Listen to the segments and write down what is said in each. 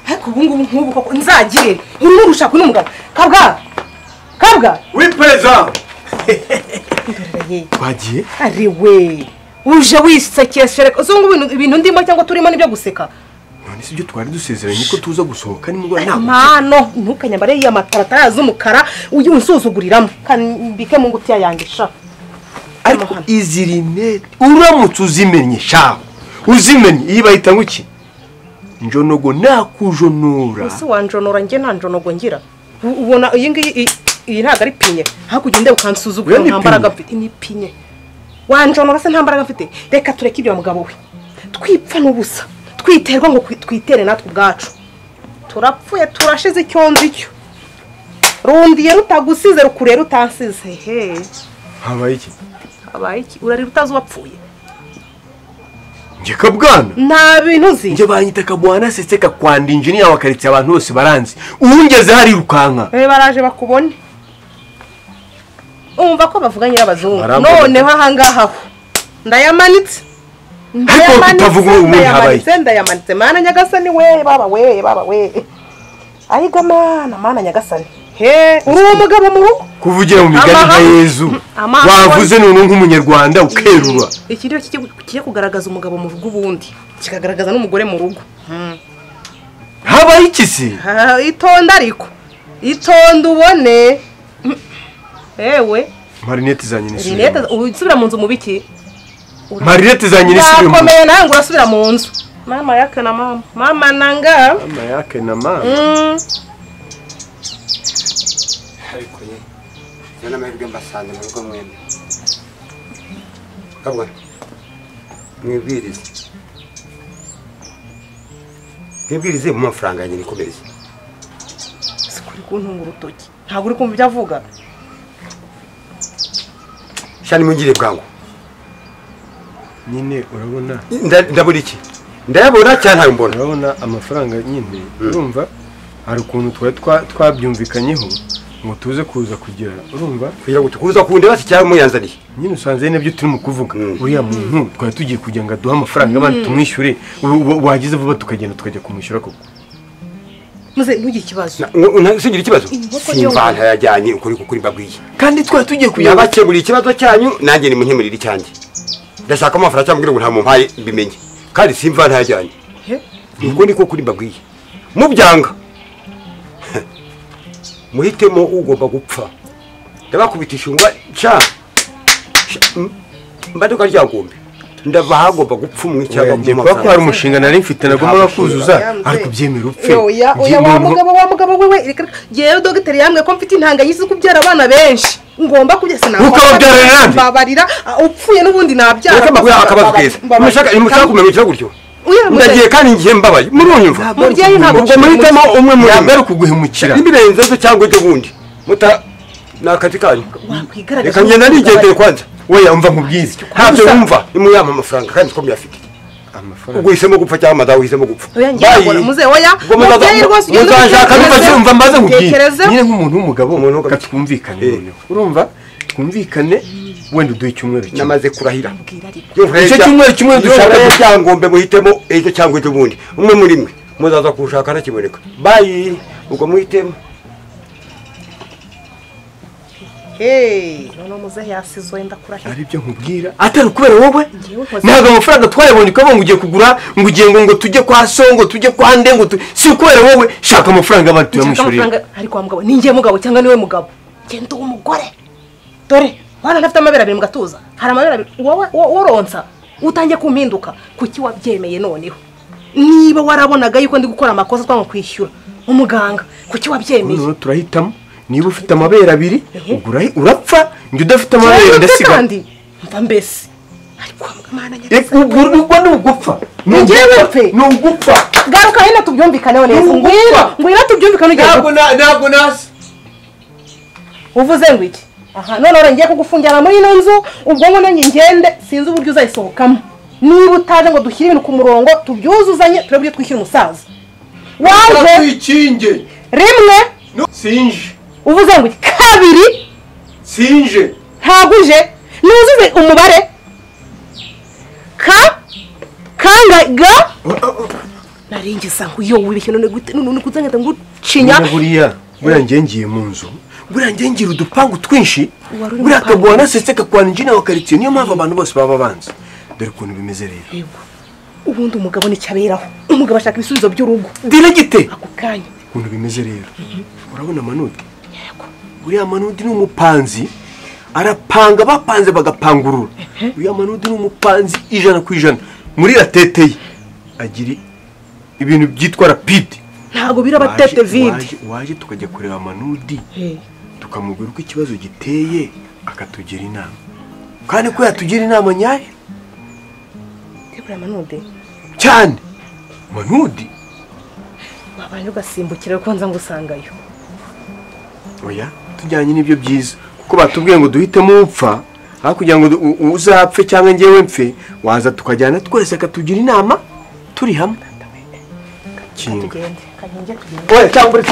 Ariko ubu ngubu nk'ubu koko nzagire uru urushaka n'umugabo. Kabwa. Kabwa. Oui président. Twagiye? Ari we. Uje wisekesha uzungu ibintu ndimo cyangwa turimo nibyo guseka. None si byo twari dusezeranye ko tuza gusohoka nimugora ntabwo. Mano ntukanyambare ya mataratara z'umukara uyu unsuzuguriramo kambike mu ngutiya yanjye sha. Ariko izi rinete uramutse uzimenye sha. Uzimenye iyi bayita nguki? Njonogo nakujonora. Ese wanjonora nge nta njonogo ngira. Ubona iyi ngiyi iyi ntago ari pinye. Hakugende ukansuzugura nta mbaraga mfite ni pinye. Wanjonora se nta mbaraga mfite. Reka tureke ibyo mugabo we. Twipfa n'ubusa. Twiterwa ngo twitere natwe ubwacu. Turapfuye turashize icyonzi icyo. Rundiye rutagusize rukure rutansize. He. Habaye iki? Habaye iki? Urari rutazi wapfuye. Nje kabwana. Nta bintu uzi. Nje banyita kabwana seseka kwanda engineer wa quartier abantu bose baranzi. Uwungeze hari rukanka. Eh baraje bakubone. Umva ko bavuga nyirabazungu. Noneho ahangaha. Ndayamanitse. Ariko tutavuga umuntu habaye. Ndayamanitse mana nyagasani we baba we baba we. Ayiga mana mana nyagasani. He uri umugabo mu rugo? Kuvugira mu migani nka Yezu. Wavuze none nk'umunyarwanda ukerura. Iki rero kigiye kugaragaza umugabo mu rugo ubundi. Kikagaragaza n'umugore mu rugo. Habaye iki se? Itonda ariko. Itonda ubone. Ewe. Marinette zanjye ni. Rinete usubira mu nzu mu biki? Marinette zanjye ni sibyo. Nakomeye nawe ngo urasubira mu nzu. Mama yake na mama. Mama nanga. Mama yake na mama. Ariko ye. Yana mahirwe mbasanze mu rugo mwembi. Kabwa. Mwibwirize. Mwibwirize mu mafaranga yanjye nikomereze. Sikuri kuntunga urutoki. Ntabwo uri kumva ibyo avuga. Shani mungire bwangu. Nyine urabona ndabura iki? Ndayabona cyane ntayo mbona. Urabona amafaranga nyine urumva hari ukuntu twari twabyumvikanyeho ngo tuze kuza kugira urumva kugira ngo tukuza kunde basi cyangwa muyanzaniye. Nyine usanze nabyo turi mu kuvuga uriya muntu twari tugiye kugira ngo aduhe amafaranga abandi tumwishyure wagize vuba tukagenda tukajya kumwishyura koko. Muze ntugire ikibazo. Ntugira ikibazo. Simva yajyanye ukuri kuri mbabwiye. Kandi twari tugiye kuyabakemurira ikibazo cyanyu nanjye nimunkemurira icyanjye. Ndashaka amafaranga cyangwa ngo nta mumpaye mbimenye. Kandi simva ntajyanye. Uko niko kuri mbabwiye. Mubyanga. Muhitemo ugomba gupfa. Ndabakubitisha ingwa cha. Mbaduka ryagombe. Ndava hagomba gupfa umwe cyangwa mu mafaranga. Hari umushinga nari mfite nagomba kuzuza ariko byemera upfe. Oya oya wa mugabo wewe yewe dogiteri yambwe ko mfite intanga yizi kubyara abana benshi. Ngomba kubyesa nawe. Ukababyarira nande? Babarira upfuye n'ubundi nabyara. Reka mbaguye akabazo keza. Mushaka kumenya gutyo. Ndagiye kandi ngiye mbabaye. Murunyumva. Mubyeyi ntabwo ubwo muhitamo umwe muri yambere kuguhemukira. Imirenze zo cyangwa ibyo bundi. Muta nakati kanyu. Wakwigaragaza. Reka ngenda nigendere kwanza. Weya umva nkubwize. Ntabyo wumva nimuyama amafaranga kandi ko muyafite. Amafaranga. Ubwo uhisemo gupfa cyangwa madawe uhisemo gupfa. Oya ngiye muze oya. Mubyeyi rwose ugenda uzashaka numva mbaze nkubwize. Nyine nk'umuntu w'umugabo katwumvikane noneho. Urumva twumvikane wenda uduhe icyumweru kimwe. Namaze kurahira. Icyo cyumweru kimwe dushaka cyangombe muhitemo ejo cyangwa ejo bundi. Umwe muri mwe muzaza kushaka ntakiboneka. Bye ubwo muhitemo. Hey, none muze yasizwe ndakurahira. Ari byo nkubwira atari kubera wowe. Ntabwo amafaranga twayabonye ukabonga ugiye kugura ngo ugiye ngo tujye kwa songo tujye kwa nde ngo si kubera wowe shaka amafaranga abantu tuyamwishyurira. Ariko wa mugabo ningiye mugabo cyangwa niwe mugabo. Genda uwo mugore. Dore wana ndafite amabere abiri mu gatuza. Hari amabere abiri wowe woronsa utangiye kumpinduka kuki wabyemeye noneho. Niba warabonaga yuko ndi gukora amakosa twanga kwishyura umuganga kuki wabyemeye? Noneho turahitamo. Niba ufite amabere abiri urapfa njye udafite amabere ndasiga. Mva mbese ariko mana nyagasani ubwo ni ugupfa. Ni ugupfa. Garuka hino tubyumvikaneho neza. Ngwino tubyumvikane ugiye. Ntabwo nasi. Uvuze ngo iki? Aha none ngiye kugufungira muri ino nzu ubwo ngo nanjye ngende sinzi uburyo uzayisohokamo. Niba utaje ngo dushyire ibintu ku murongo tubyuzuzanye turabyo twishyira umusaza. Waje twikinge. Rimwe sinje. Uvuze ngo kabiri sinje. Ntaguje nuzuze umubare ka kanga ga Naringiza ngo iyo wibeshye none gute none kuzangata ngo cinya. Buriya buriya ngiye ngiye mu nzu. Buriya ngiye ngira udupangu twinshi. Buriya kagwana setse kakwana injina wa quartier niyo mpamvu abantu bose baba banze. Dore ukuntu bimeze rero. Yego. Ubundi umugabo ni cyaberaho. Umugabo ashaka ibisubizo by'urugo. Diregite. Ako kanya. Ukuntu bimeze rero. Urabona Manudi? Yego. Buriya Manudi ni umupanzi. Arapanga bapanze bagapangurura. Uyu Manudi ni umupanzi 100% muri ratete ye agira ibintu byitwa rapide. Ntago birabatete vide. Waje tukajya kureba Manudi tukamubwira uko ikibazo giteye akatugira inama. Kandi ko yatugira inama nyayo. Tebura Manudi. Cyane. Manudi. Wabanje ugasimbukira ko nza ngusangayo. Oya, tujyanye nibyo byiza. Kuko batubwiye ngo duhitemo upfa aho kugira ngo uzapfe cyangwa ngewe mpfe, waza tukajyana twese akatugira inama turi hamwe. Kinga. Oya cyangwa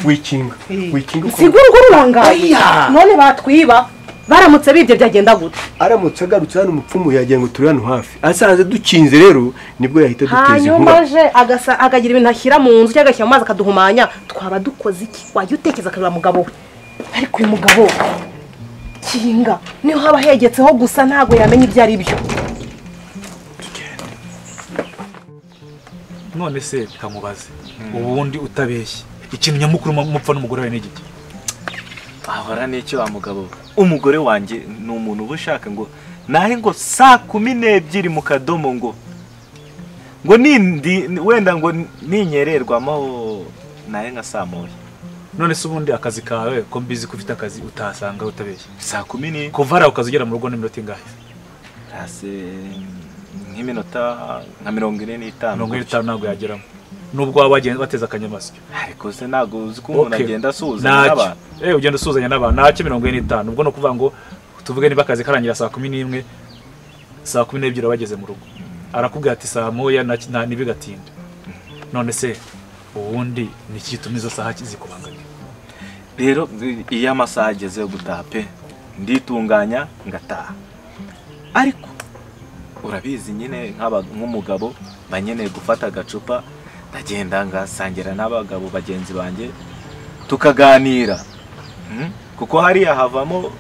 wikinga. Wikinga. Sigura urugo rurangaye. None batwiba baramutse bibye byagenda gute? Aramutse agarutse hano umupfumu yagiye ngo turi hano hafi. Asanze dukinze rero nibwo yahita duteza inkuba. Hanyuma aje agasa akagira ibintu ashyira mu nzu cyangwa agashyira mu mazi akaduhumanya, twaba dukoze iki? Wajya utekereza akareba mugabo we. Ariko uyu mugabo kinga niho haba hegetseho gusa ntago yamenye ibyo ari byo. None se kamubaze ubundi utabeshye ikintu nyamukuru mupfa n'umugore wawe n'igiki? Ahora n'icyo wa mugabo. Umugore wanjye ni umuntu uba ushaka ngo nahe ngo saa 12 mu kadomo ngo nindi wenda ngo ninyererwamo nahe nka saa 1. None se ubundi akazi kawe ko mbizi ko ufite akazi utasanga utabeshye saa 10 kuva ara ukazugera mu rugo n'iminota ingahe? Hase nk'iminota nka 45. 45 ntabwo yageramo nubwo waba wagenda bateza akanyamasyo. Ariko se ntabwo uzi ko umuntu agenda asuhuzanya n'abantu. Ugenda usuhuzanya n'abantu ntacyo 45 ubwo no kuvuga ngo tuvuge niba akazi karangira saa 11 saa 12 abageze mu rugo arakubwira ati saa 1 na nibigatinda. None se ubundi ni iki gituma izo saha zikubangamira? Rero iyo amasaha ageze yo gutaha pe nditunganya ngataha, ariko urabizi nyine nk'umugabo banyeneye gufata agacupa ndagenda ngasangira n'abagabo bagenzi banjye tukaganira, kuko hariya havamo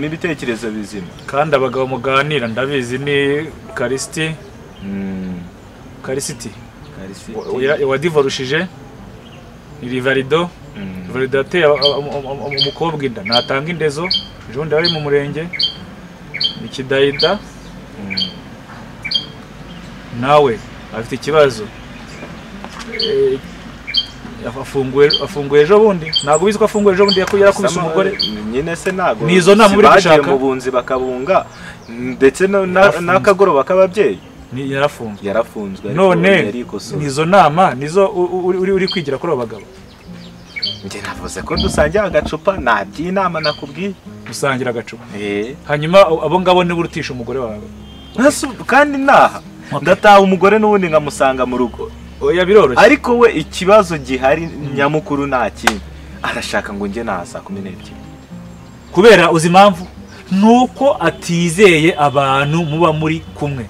ibitekerezo bizima. Kandi abagabo muganira ndabizi ni Karisiti. Karisiti wadivorushije ni Rivarido. Rivarido yateye umukobwa inda natanga indezo ejo bundi ari mu murenge ni Kidayida. Nawe afite ikibazo afunguye ejo bundi ntabwo ubizi ko afunguye ejo bundi yarakubise umugore nyine se ntabwo nizo nama uri gushaka mu bunzi bakabunga ndetse n'akagoroba k'ababyeyi. Yarafunzwe none nizo nama nizo uri kwigira kuri abo bagabo. Njye navuze ko dusangira agacupa nta by'inama nakubwiye. Dusangira agacupa hanyuma abo ngabo niba urutisha umugore wawe kandi naha ndataha umugore n'ubundi nkamusanga mu rugo. Oya biroroshye. Ariko we ikibazo gihari nyamukuru nta kindi arashaka ngo njye naha saa 12 kubera uzi impamvu nuko atizeye abantu muba muri kumwe.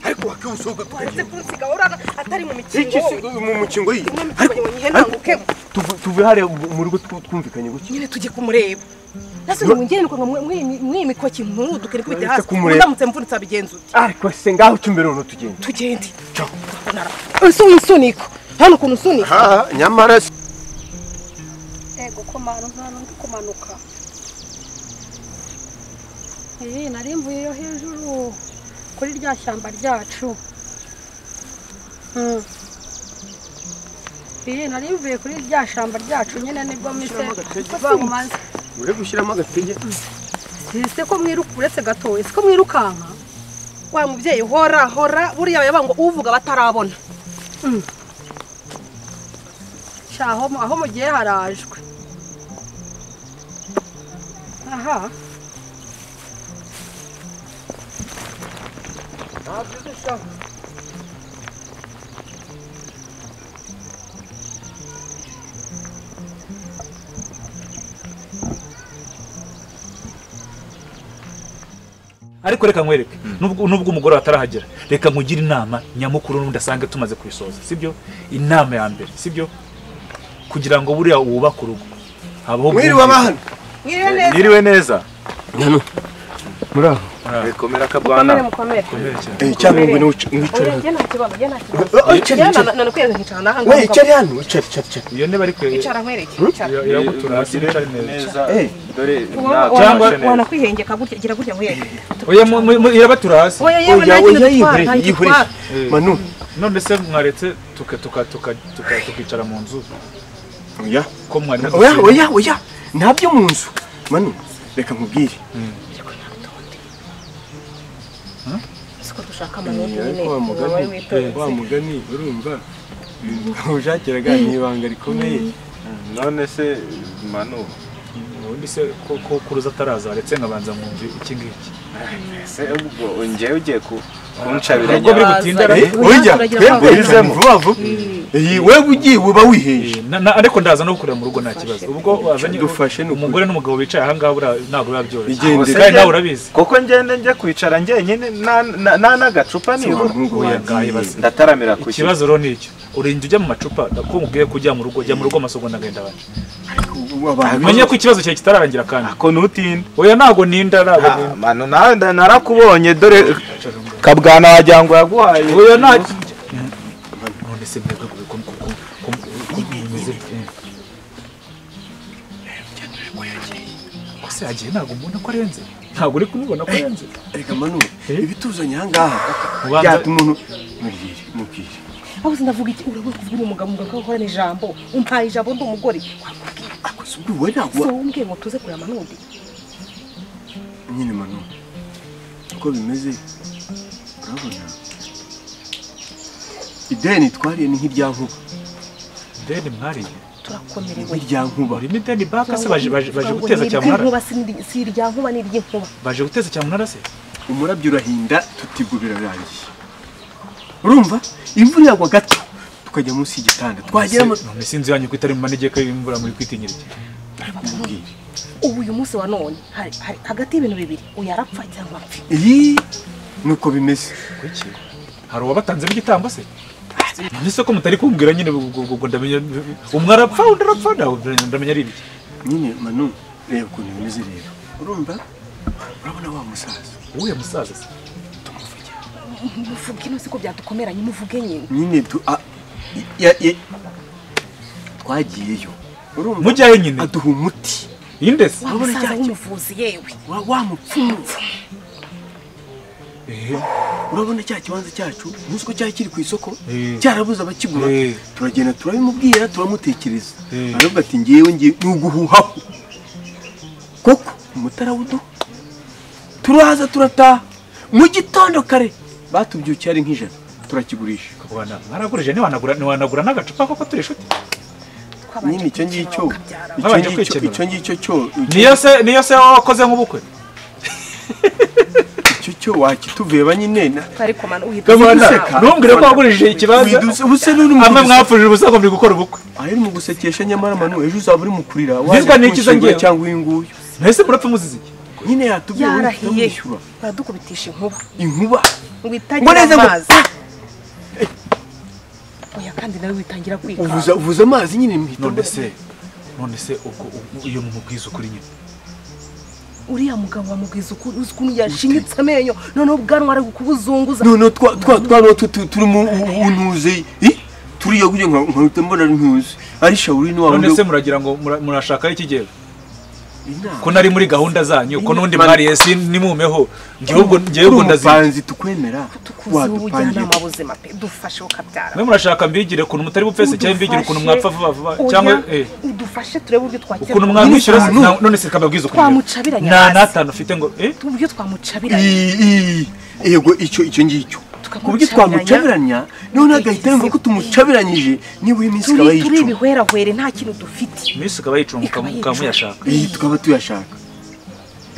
Ariko wakiusoga twese kunsiga ora atari mu mikingo. Iki mu mukingo yi. Tuve hare mu rugo twumvikanye guki. Nyine tujye kumureba. Nase mwingene nuko mwimikoki nturuduke nikubite hasi. Ndamutse mvunitse abigenza uti. Ariko se ngaho cyumbere uno tugende. Tugende. Ese winsunika. Hano kuntu usunika. Ha nyamara ego komano ntano ndikumanuka. Nari mvuye yo hejuru kuri rya shyamba ryacu. Nari mvuye kuri rya shyamba ryacu nyine nibwo mise bamumanze. Uri gushyiramo agatege. Ese ko mwiruka uretse gato, ese ko mwirukanka? Wa mubyeyi hora hora buriya yabango uvuga batarabona. Shaho aho mugiye harajwe. Aha. Ariko reka nkwereke Nubwo umugore atarahagera, reka nkugire inama nyamukuru n'undi asange tumaze kuyisoza, sibyo? Inama ya mbere, sibyo? Kugira ngo buriya wubake urugo habaho. Mwiriwe abana. Mwiriwe neza. Nano. Muraho. Komera kabwana. Mukomere. Eh, cyangwa ngo wicare. Oya, nta kibazo, nta kibazo. Nanakwiye nkicara naha ngaha. We, icare hano, icare icare. Iyo ntebe ariko icara nkwereke, icara. Iragutura hasi, icare neza. Eh, dore cyangwa wanakwihengeka gutya, gira gutya nkwereke. Oya, irabatura hasi. Oya, yewe nta kintu dutwara, yihore. Manu, none se mwaretse tuka tuka tuka tukicara mu nzu? Oya. Ko mwari Oya, oya, oya. Ntabyo mu nzu. Manu, reka nkubwire. Siko dushaka amanota nyine. Wa mugani urumva ushakiraga ni ibanga rikomeye. None se Manu, ubundi se ko kuruza ataraza aretse nkabanza mwumvi iki ngiki. Ese ubwo ngewe ugiye kuncabira ubwo biri gutinda? Oya, twebwe vuba vuba. Wewe ugiye uba wiheje. Ariko ndaza no gukorera mu rugo nta kibazo. Ubwo wazanye umugore n'umugabo bicaye aha ngaha buriya ntabwo biba byoroshye. Kandi nawe urabizi. Koko ngende njye kwicara njyenyine nta n'agacupa nibura. Ndataramira ku ikibazo rero ni icyo. Urinda ujya mu macupa, ko nkubwiye ko ujya mu rugo, jya mu rugo amasogonda agenda abanje. Menye ko ikibazo cyawe kitararangira kandi. Ako ntutinde. Oya, ntago ninda, ntago ninda. Manu, nawe narakubonye dore kabwana wagira ngo yaguhaye. Oya, nta. None se mwebwe ko bimeze ko se yagiye, ntabwo mbona ko arenze. Ntabwo uri kumubona ko arenze. Reka Manu, ibituzanye aha ngaha byatuma umuntu mubwire mubwire. Aho ndavuga iki? Urabona kuvuga umugabo ngo akora n'ijambo, umpaye ijambo ndi umugore. Wakubwira. Ako si ubwo wowe ntabwo. So umbwiye ngo tuze kureba Manundi. Nyine Manu, uko bimeze urabona ideni twariye ni nk'irya nkuba. Ideni mwariye? Turakomerewe. Nk'irya nkuba. Urimo ideni baka se baje guteza cyamunara? Nkuba si irya nkuba ni iry'inkuba. Baje guteza cyamunara se? Umurabyo urahinda tutibwo birarangiye. Urumva imvura yagwa gato tukajya munsi y'igitanda twagera none sinzi yanyu ko itari mu manegeka y'imvura muri kwitinyira iki. Ubu uyu munsi wa none hari hagati y'ibintu bibiri, uyarapfa cyangwa apfa. Iyi nuko bimeze. Kuki hari uwabatanze igitambo se? None se ko mutari kumbwira nyine ubwo ndamenya umwe arapfa undi arapfa ndamenya ari ibiki nyine. Manu, reba ukuntu bimeze rero. Urumva urabona wa musaza. Uwo musaza se muvuge no siko byatukomeranye, muvuge nyine. Nyine twagiyeyo. Urumva mujyayo nyine aduha umuti. Inde se? Urabona cya umuvuzi yewe. Wa mupfumu. Urabona cya kibanza cyacu ntuzi cyari kiri ku isoko cyarabuze abakigura. Turagenda turabimubwira turamutekereza. Aravuga ati ngewe ngiye nuguhuhaho. Koko umutarawudu turaza turataha mu gitondo kare batubyukiye ari nk'ijana turakigurisha. Kabwana mwaragurije ntiwanagura n'agacupa koko turi inshuti. Nyine icyo ngicyo icyo ngicyo cyo niyo se wakoze nk'ubukwe. Icyo cyo wakituveba nyine. Ariko man uhita useka. Ntumbwire ko wagurishije ikibanza. Ubuse n'uri mu amwe mwapfuje ubusa ngo muri gukora ubukwe. Aho uri mu gusekesha nyamara Manu ejo uzaba uri mu kurira. Nizwa n'ikiza ngiye cyangwa uyu nguyu. Nahise murapfa muzize iki? Nyine yatubwiye yarahiye. Baradukubitisha inkuba. Inkuba. Ngo itagira amazi. Oya kandi nawe witangira kwika. Uvuza amazi nyine mpita. None se ubwo iyo mumubwiza ukuri nyine. Uriya mugabo wamubwiza ukuri uzi ukuntu yashinyitse amenyo noneho ubwanwa ari kubuzunguza. None twa turi mu untuze turiya kugira ngo nkahita mbona ari ntuze ari shawuri ni wa. None se muragira ngo murashaka ikigero? Ko nari muri gahunda zanyu ko nundi mwariye si nimumeho ngiye ubwo ndazipanzi tukwemera wadupangira amabuzima pe dufashe ukabyara. Mwe murashaka mbigire kuntu mutari bupfese cyangwa mbigire kuntu mwapfa vuba vuba cyangwa udufashe turebe uburyo twakira ukuntu mwamwishyura. None se kababwiza ukuntu twamucabiranya nta natanu ufite ngo uburyo twamucabiranya. Yego icyo ngicyo kuburyo twamucabiranya none agahita yumva ko tumucabiranyije niba iminsi ikaba yicuma. Turi ibihwerahwere nta kintu dufite. Iminsi ikaba yicuma mukaba muyashaka. Tukaba tuyashaka.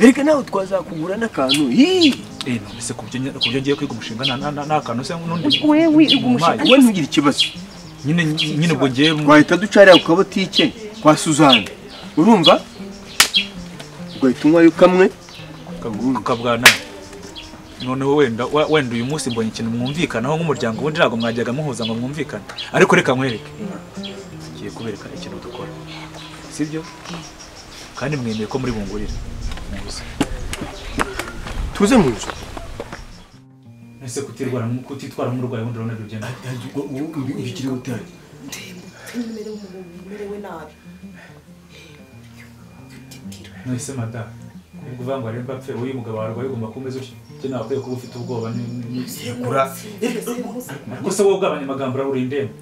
Erega nawe twazakugura n'akantu. None se kubyo ngiye kwiga umushinga nta kantu se n'undi. Wewe wiga umushinga we ntugire ikibazo. Nyine ubwo ngiye twahita ducarira ku kabotike kwa Suzanne. Urumva? Ugahita unywayo kamwe kabwana. Noneho wenda wenda uyu munsi mbonye ikintu mwumvikanaho nk'umuryango, ubundi ntabwo mwajyaga muhuza ngo mwumvikane. Ariko reka nkwereke. Ngiye kubereka ikintu dukora. Sibyo? Kandi mwemeye ko muri bungurire. Muze. Tuze mu nzu. Ese kutirwara kutitwara nk'umurwayi wundi urabona bigenda. Ubikiri gutari. Merewe nabi. None madamu, ubwo uvuga ngo aremba apfe uyu mugabo warwaye ugomba kumeza utyo. Cyo nakwiye kuba ufite ubwoba ni kura. Ariko se wowe ugabanya amagambo urabura indembe.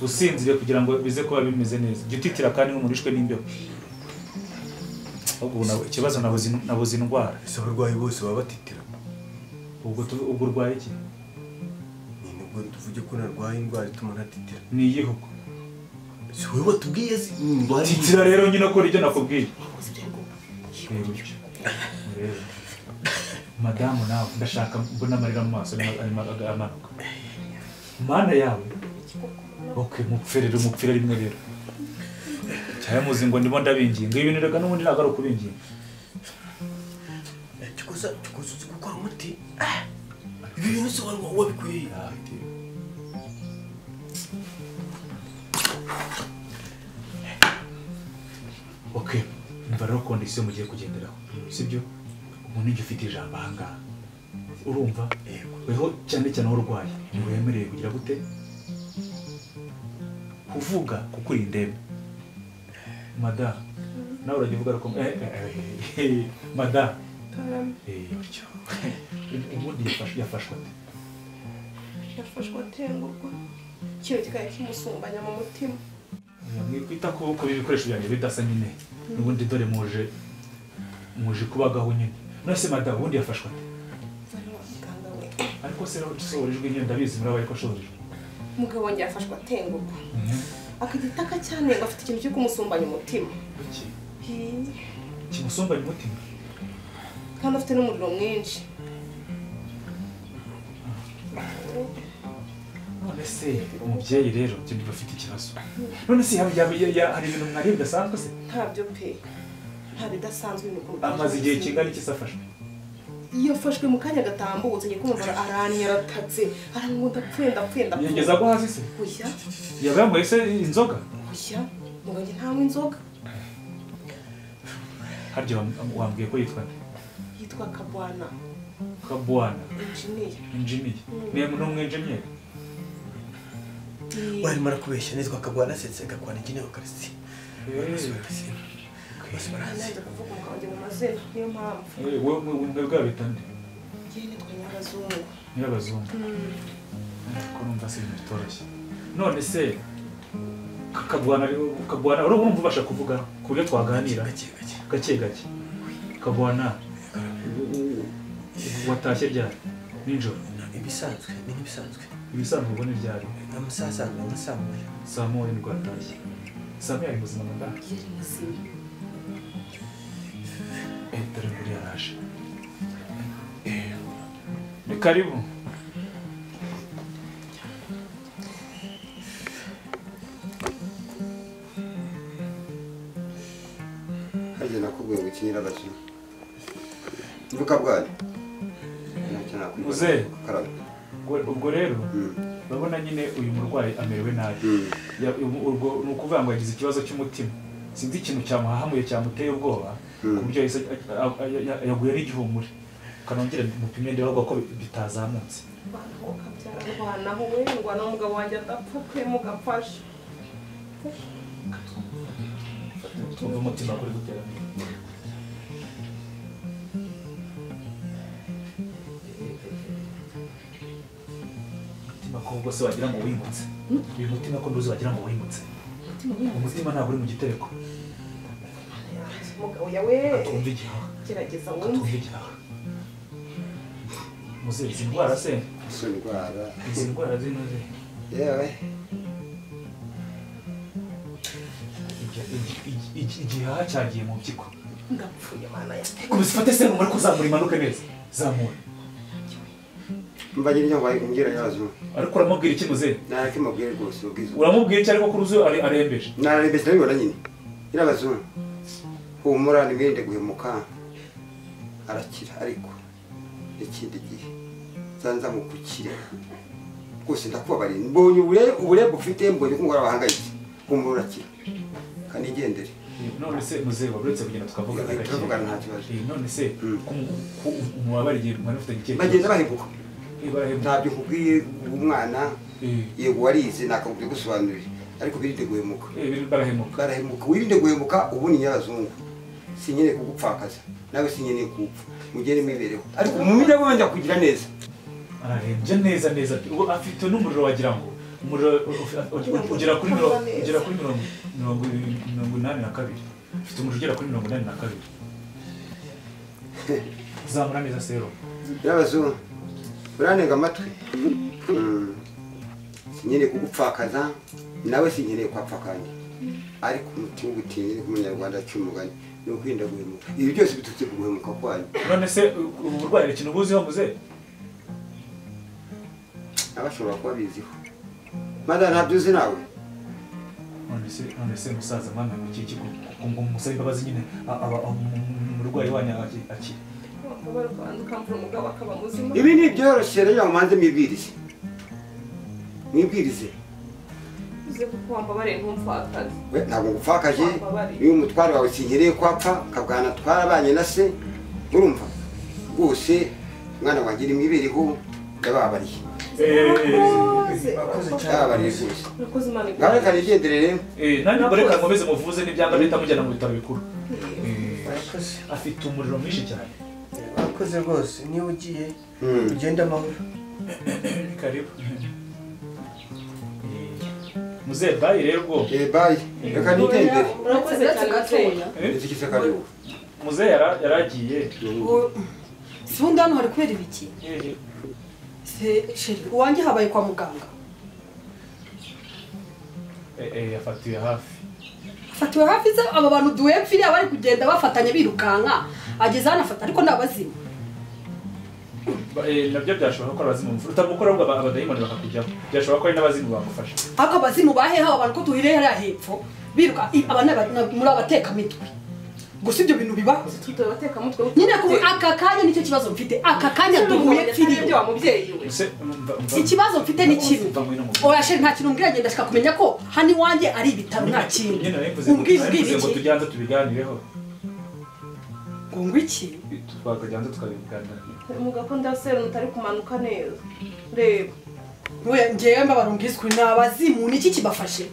Usinzire kugira ngo bize kuba bimeze neza. Jya utitira kandi nk'umurishwe n'imbeho. Ahubwo ikibazo nabuze indwara. Ese abarwayi bose baba batitira? Ubwo urwaye iki? Ni nubwo tuvuge ko narwaye indwara ituma ntatitira. Ni iyihe ubwo? Si wowe watubwiye si indwara. Titira rero nyine kora ibyo nakubwiye. Madamu nawe ndashaka mbona amarira mu maso arimo amanuka. Mana yawe. Okay, mupfere rimwe rero. Cyane muzi ngo ndimo ndabinginga. Ibi nirega n'ubundi ntabwo ari ukubinginga. Cyokoza uzi gukora umuti. Ibi bintu se wabikuye. Okay, umva rero kondisiyo mugiye kugenderaho. Sibyo? Umuntu ujya ufite ijambo aha ngaha. Urumva? Yego. Weho cyane cyane urwaye. Ntiwemerewe kugira gute? Kuvuga kuko uri indembe. Madamu, nawe urajya uvuga ariko madamu. Utyo. Ubundi yafashwe ate? Yafashwe atengurwa. Ikintu kikaba kimusumbanya mu mutima. Mwikwita ko ibikoresho byanjye bidasa nyine. N'ubundi dore muje kubagaho nyine. None se madamu ubundi yafashwe ate? Ariko se sohorijwe nyine ndabizi murabaye ko ashohorijwe. Umugabo wanjye yafashwe atengurwa. Akagitaka cyane ngo afite ikintu cyo kumusumbanya umutima. Iki? Kimusumbanya umutima? Kandi afite n'umuriro mwinshi. None se umubyeyi rero ibyo bafite ikibazo. None se hari ibintu mwari bidasanzwe se? Ntabyo pe. Nta bidasanzwe nuko. Amaze igihe kingana iki safashwe? Yafashwe mu kanya gatambutse ngiye kumva aranyaratatse arangunda ndapfuye. Yageza aho hasi se? Oya. Yaba yanyweye se inzoga? Oya, mugabo ntanywa inzoga. Harya wambwiye ko yitwa nde? Yitwa Kabwana. Kabwana. Engineer. Engineer. Ni umu engineer. Wari marakubeshya nitwa Kabwana setse Kabwana engineer wa Karisi. Bose baranzi. Ndakuvuga umugabo wanjye mu mazina niyo mpamvu. Wowe mwebwe bita nde? Njye nitwa Nyirabazungu. Nyirabazungu. Ko numva se ibintu bitoroshye. None se Kabwana urumva ubasha kuvuga ku buryo twaganira? Gake gake. Kabwana watashye ryari? Nijoro. Ibisanzwe, ni nk'ibisanzwe. Ibisanzwe ubwo ni ryari? Amasaha asanzwe nka saa moya. Saa moya nibwo watashye. Saa moya ari muzima madamu? Yari muzima. Dore nguriya yaraje. Ni karibu. Harya nakubwiye ngo ikinyira abakiriya. Mvuka bwanyu. Muze. Ubwo rero urabona nyine uyu murwayi amerewe nabi. Ubwo ni ukuvuga ngo yagize ikibazo cy'umutima. Sinzi ikintu cyamuhahamuye cyamuteye ubwoba ku buryo yaguye n'igihumure. Kanongere mupime ndebe ko bitazamutse. Rwanaho we ngwana umugabo wanjye adapfa pe mugafasha. Twumve umutima kuri gutera. Umutima ko ubwo se wagira ngo wimutse. Uyu mutima ko nduzi wagira ngo wimutse. Umutima ntabwo uri mu gitereko. Mugabo yawe twumve igihaha. Gerageza wumve. Muze izi ndwara se? Izi ndwara zinoze. Yewe. Igihaha cyagiye mu mpyiko. Ndapfuye mana ya. Kubifate se ngo kuzamura imanuke neza. Zamura. Mbagira ibyo ngira yazo. Ariko uramubwira iki muze? Narakimubwira rwose ubwiza. Uramubwira iki ariko kuruzu arembeje? Nararembeje ndabibona nyine. Nyirabazungu. Humura nimwirinde guhemuka. Arakira ariko Ikindi gihe nzanza mukukire rwose ndakubabariye mbonye uburembe ufite mbonye ko umugore wahangayitse humura urakira kandi igendere. None se muzehe uretse kugenda tukavugana gake tukavugana nta kibazo. None se umubabariye mwari ufite ikihe bagenda bahemuka ntabyo nkubwiye umwana yego warize nakakubwiye gusobanurira ariko birinde guhemuka. Barahemuka wirinde guhemuka ubu ni nyabazungu sinkeneye kugupfakaza nawe sinkeneye kupfa mugere mibereho ariko mumenye wenda kugira neza. Ararembye neza neza ubu afite n'umuriro wagira ngo umuriro ugera kuri 82 afite umuriro ugera kuri 82. Zamura neza sero nyabazungu uranenga amatwi sinkeneye kugupfakaza nawe sinkeneye kwapfa kandi ariko umuti w'ubutinyi ku munyarwanda cy'umugani ni ukwirinda guhemuka. Ibi byose biturutse ku guhemuka kwanyu. None se uburwayi ikintu ubuziho muze? Abashobora kuba biziho mada ntabyo uzi nawe. None se musaza mwana iki ngo musabe imbabazi nyine umurwayi wanyu aki ibi ni byoroshye rero mumanze mwibwirize mwibwirize. Uze kuko wambabariye ntumfakaze. We ntabwo ngupfakaje niba umutware wawe sinkereye kwapfa kabwana twarabanye na se urumva rwose mwana wanjye ni mwibereho ndababariye. Ndababariye rwose. Ngaho reka nigenderere. Nanjye ubwo reka nkomeze muvuze n'ibyanga leta mujyana mu bitaro bikuru. Afite umuriro mwinshi cyane. Urakoze rwose niba ugiye ugende amahoro. Karibu. Muzehe bayi rero ubwo. Bayi reka nigendere. Urakoze cyane gatoya. Nzikise karibu. Muzehe yaragiye. Si ubundi hano hari kubera ibiki? Se sheri uwanjye habaye kwa muganga. Yafatiwe hafi. Afatiwe hafi se aba bantu duhe pfiriya bari kugenda bafatanya birukanka ageze hano afata ariko nabazima. Nabyo byashoboka ko abazimu utamukora ahubwo abadayimoni bakakujyaho byashoboka ko ari n'abazimu bagufasha. Ariko abazimu baheha abantu ko duhire hariya hepfo biruka aba muri abatekamitwe gusa ibyo bintu bibaho nyine aka kanya nicyo kibazo mfite aka kanya duhuye pfiriya wa mubyeyi we. Ikibazo mfite ni kimwe oya sheri nta kintu umbwira ngenda ndashaka kumenya ko hano iwanjye ari ibitaro nta kintu umbwira iki ngo tujyanze tubiganireho ngo iki twakajyanze tukabiganira. Umugabo ndasera mutari kumanuka neza reba we ngewe mbabarungizwe n'abazimu niki kibafashe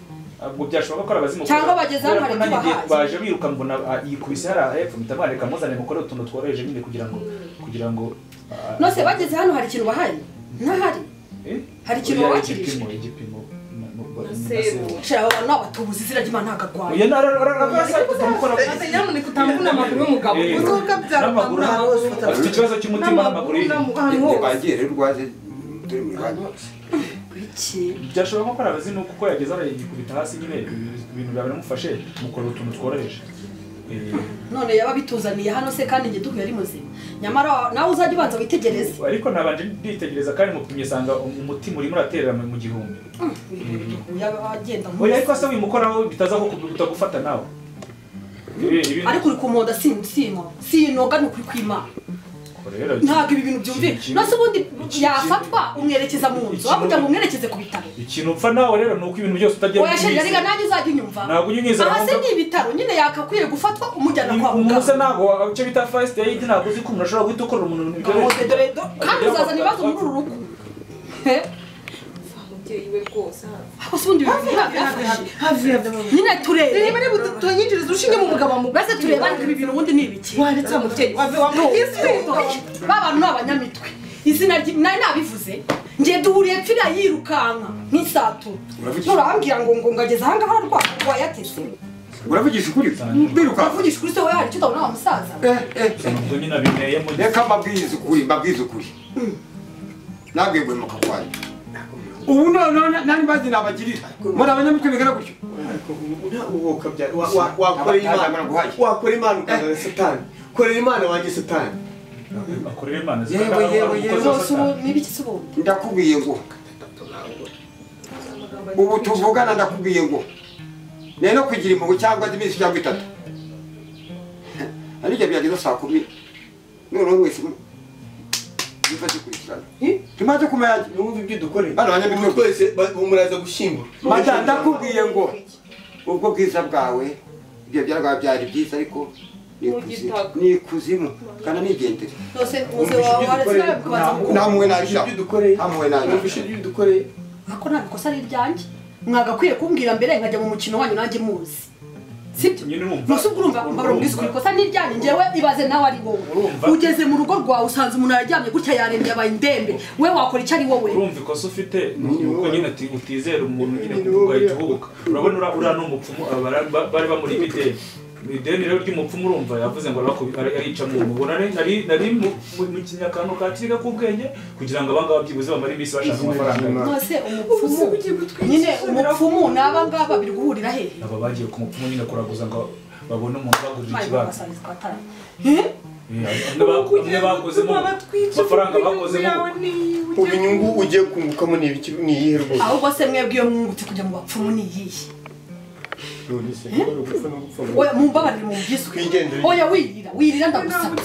ubwo byashoboka ko abazimu cyangwa bageze hano hari tubahaye baje biruka mbona yikubise hara hepfo mutamareka muzane mukore utuntu tworoheje nyine kugira ngo nose bageze hano hari ikintu bahaye ntahari hari ikintu bakirije igipimo shira abantu abatubuzi izina ry'Imana ntakagwaye oya nararagasa tutamukora nyamuneka utamvuna amaguru y'umugabo uzuka byarapamura afite ikibazo cy'umutima n'amaguru bagiye rero rwaje turi mu Rwanda iki byashoboka ko abazimu kuko yageze arayikubita hasi nyine ibintu byaramufashe mukora utuntu tworoheje. None yaba bituzaniye hano se kandi nge duhuye ari muzima nyamara nawe uzajya ubanza witegereze. Ariko nabanje nditegereza kandi mupimye sanga umutima urimo uraterera mu gihumbi. Yaba agenda oya ariko se wimukoraho bitaza ko kutagufata nawe. Ariko uri kumonda sinoga ni ukuri kw'Imana. Ntabwo ibi bintu byumvira nose ubundi yafatwa umwerekeza mu nzu aho kugira ngo umwerekeze ku bitaro. Ikintu upfa nawe rero ni uko ibintu byose utagiye oya sheri rega nanjye uzajya unyumva ntabwo unyumva aha se ni ibitaro nyine yakakwiye gufatwa umujyana kwa muganga. Umuntu ntabwo icyo bita first aid ntabwo uzi ko umuntu ashobora guhita ukorera umuntu ibintu byoroshye kandi uzazana ibibazo muri uru rugo. Umubyeyi we rwose aho se ubundi nyine turebe niba ari butonyinjiriza urushinge mu mugabo mu base tureba ariko ibi bintu ubundi ni ibiki waretse umubyeyi wave ba bantu ni abanyamitwe izina nari nabivuze ngiye duhuriye pfiriya yirukanka nk'isatura nturambwira ngo ngageze aha ngaha arwaye atese. Uravugisha ukuri biruka uravugisha ukuri se wowe hari icyo utabona wa musaza. Ubwo nyine abineyemo reka mbabwize ukuri nabwiye guhemuka kwanyu ubu none nani bazi nabagirira muri abanyamitwe bigana gutyo. Wakora Imana ukazana satani korera Imana wanjye satani akorera Imana. Yewe nibiki se ubundi ndakubwiye ngo ubu tuvugana ndakubwiye ngo neno kugira impugu cyangwa iminsi cyangwa itatu ariko byageze saa 10 noneho mwese Zipfa zikurikirana. Tumaze kumenya numva ibyo dukoreye. Bano banyamitwe twese muraza gushyingura. Mata ndakubwiye ngo ubwo bwiza bwawe ibyo byarwa byari byiza ariko ni kuzimu kana nigendere. Nose muze wawe waretse kubanza namwe naje dukoreye. Namwe naje ibyo dukoreye. Ako nta bikosa ari ryanjye. Mwagakwiye kumbwira mbere nkajya mu mukino wanyu nanjye muzi. Sibyo? Nose ubwo urumva mbarubwiza ukuri kosa niryanjye njewe ibaze nawe ari wowe. Ugeze mu rugo rwawe usanze umuntu araryamye gutya yarembye abaye indembe. We wakora icyo ari wowe. Urumva ikosa ufite nuko nyine ati utizera umuntu nyine kuko uhubuka. Urabona ura n'umupfumu bari bamuri ibideni. Ideni rero ry'umupfumu urumva yavuze ngo arica mu mubona nari mu kinyakano kakirika kubwenge kugira ngo abangaba byibuze bamare iminsi bashaka amafaranga. Nose umupfumu nyine umupfumu naba ngaba biri guhurira hehe? Aba bagiye ku mupfumu nyine kuraguza ngo babone umuntu bagurira ikibanza. Bamwe bakozemo amafaranga bakozemo ubu inyungu ugiye kungukamo ni ibiki ni iyihe rwose? Ahubwo se mwebwe iyo mwungutse kujya mu bapfumu ni iyihe? Oya mumbabarire mubyisu. Oya wirira ndagusabye.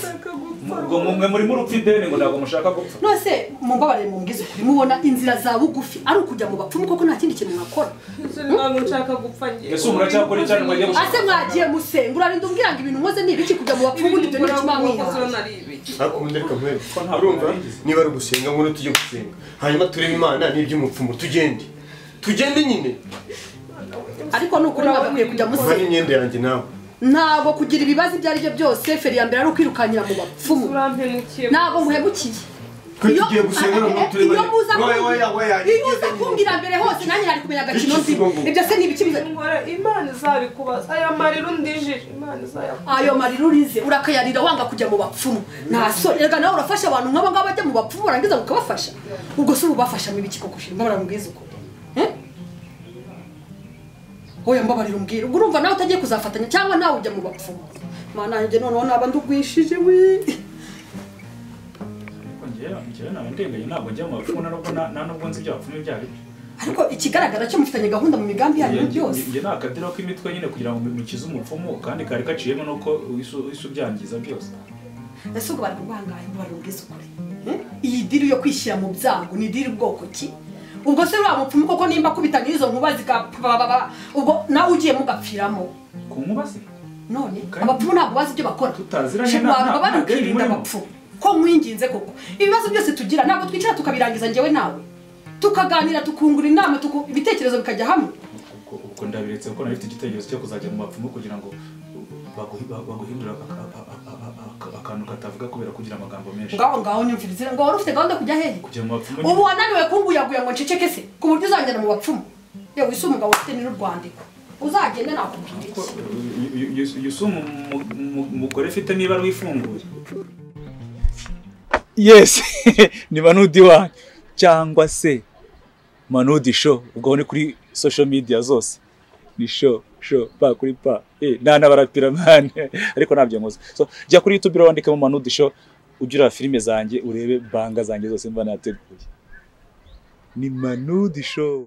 Ubwo mumwe muri murupfa ideni ngo ntabwo mushaka gupfa. Nose mumbabarire mubyisu kuri mubona inzira za bugufi ari ukujya mu bapfumu koko nta kindi kintu mwakora. Ntabwo nshaka gupfa ngiye. Ese muracyakora cyane mwagiye gushaka. Ase mwagiye musenga urarinda umbwira ngo ibintu nkoze ni ibiki kujya mu bapfumu ubundi ibyo ni kimwe mwiha. Ariko ndeka nkwereke. Urumva niba ari gusenga ngo tujye gusenga. Hanyuma turebe Imana n'iby'umupfumu tugende. Tugende nyine. Ariko nukuri mwagakwiye kujya musenga. Hari imyenda yanjye nawe. Ntabwo kugira ibibazo ibyo ari byo byose feri ya mbere ari ukwirukanyira mu bapfumu. Ntabwo nguhemukiye. Iyo uza kumbwira mbere hose nanjye nari kumenya agakino ndimo. Ibyo se ni ibiki biza? Imana izabikubaza. Aya marira undijije Imana izayakubaza. Ayo marira urize urakayarira wanga kujya mu bapfumu. Nta soni rega nawe urafasha abantu nk'aba ngaba bajya mu bapfumu barangiza ukabafasha. Ubwo se ubafasha mu ibiki koko shimba barambwiza uko. Oya mbabarira umbwira ubwo urumva nawe utagiye kuzafatanya cyangwa nawe ujya mu bapfumu. Mana yanjye noneho naba ndugwishije we. Ariko ngewe nawe ndenganye ntabwo njya mu bapfumu nta nubwo nzi ibyo bapfumu ibyo ari byo. Ariko ikigaragara cyo mufitanye gahunda mu migambi yanyu byose. Nge nta kadiro k'imitwe nyine kugira ngo mukize umupfumu kandi kari gaciyemo nuko wise ubyangiza byose. Ese ubwo bari kuguhangaye mbabarira umbwize ukuri. Iyi diri yo kwishyira mu byago ni diri bwoko ki? Ubwo se uriya mupfumu koko nimba kubita n'izo nkuba zikapababa ubwo nawe ugiye mugapfiramo. Ku nkuba se? None abapfumu ntabwo bazi ibyo bakora. Tutaziranye ntabwo bari kwirinda abapfumu. Ko nkwinginze koko. Ibibazo byose tugira ntabwo twicara tukabirangiza njyewe nawe. Tukaganira tukungura inama ibitekerezo bikajya hamwe. Ubwo ndabiretse kuko nari mfite igitekerezo cyo kuzajya mu bapfumu kugira ngo baguhindura akantu katavuga kubera kugira amagambo menshi. Ngaho nyumvirize ngo wari ufite gahunda kujya hehe? Kujya mu bapfumu. Ubu wananiwe kunguyaguya ngo nceceke se ku buryo uzanjyana mu bapfumu. Yewe ise umugabo ufite n'urwandiko. Uzagende nakubwira iki? Yusu umugore ufite niba rwifunguye. Yes, ni Manudi wanyu cyangwa se Manudi show ubwo ni kuri social media zose. Ni show pa kuri pa nana barapira man ariko nabyo nkoze. So jya kuri YouTube wandikemo Manudi show ugira filime zanjye urebe banga zanjye zose mba nateguye. Ni Manudi show.